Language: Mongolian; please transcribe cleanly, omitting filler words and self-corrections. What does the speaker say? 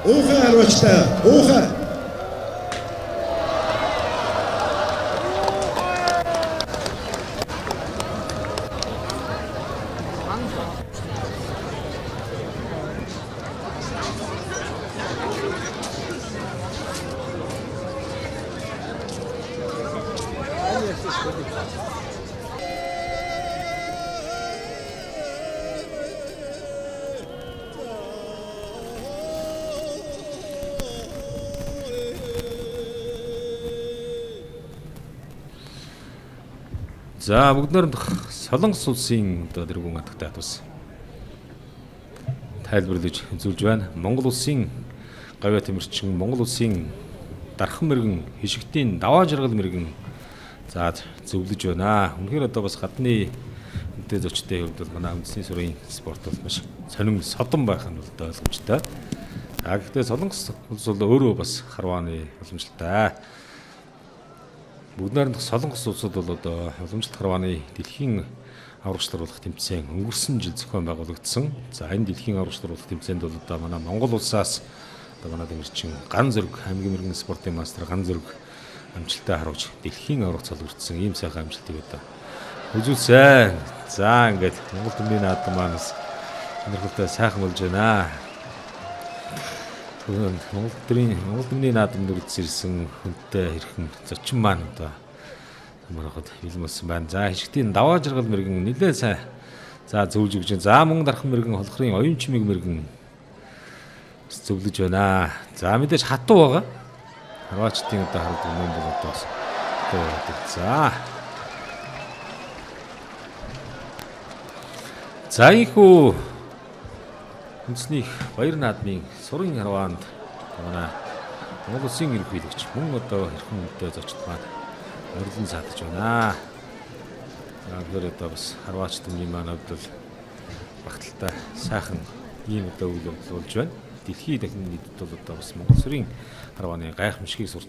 Уухай харваачтай. Уухай. За бүгд найрамдах Солонгос улсын одоо дэргүүн хатагтай бас тайлбарлаж үзүүлж байна. Монгол улсын гавьяа тэмэрчин, Монгол улсын дархан мэрэгэн, хишигтийн даваа жаргал мэрэгэн за зөвлөж байна. Үнэхээр одоо бас гадны үнэтэй зочдын хувьд бол манай үндэсний сүрийн спорт бол маш сонин содон байх нь бол ойлгомжтой. За гэхдээ Солонгос улс бол өөрөө бас харвааны боломжтой. Бүгд найрамдах Солонгос улсад бол одоо уламжлалт харвааны дэлхийн аврагч болох тэмцээн өнгөрсөн жил зохион байгуулагдсан. За энэ дэлхийн аврагч болох тэмцээнд бол одоо манай Монгол улсаас одоо манай дэмэрчин ган зөрг аймгийн мэрэгэн спортын мастер ган зөрг амжилттай харуулж дэлхийн аврагч цолгордсон ийм сайхан амжилтыг одоо үзүүлсэн. За ингээд Монгол түмний наадам маань бас сонирхолтой сайхан болж байна. Монгол төрийн Монгол түмний наадам нүрдс ирсэн хүнтэй хэрхэн зочин маань одоо самархад бэлэн болсон байна. За хишгтийн даваа жаргал мэрэгэн нэлээд сайн за зөвлөж өгч байна. За мөн дархан мэрэгэн холхрын оюун чимэг мэрэгэн зөвлөж байна. За мэдээж хатуу байгаа. Хорватчдын одоо хардаг юм бол одоо бас за. За ийхүү үндэсний баяр наадмын сурын харваанд манай Монгол улсын ерөнхийлөгч мөн одоо хэрхэн үнэтэй зочд маань орилон саатаж байна. За тэгэхээр одоо бас Хорват түмний маань хувьд бол багталтай сайхан ийм одоо үйл явдал болж байна. Дэлхийд дахин нийтэд бол одоо бас Монгол сүрийн харвааны гайхамшигыг сурч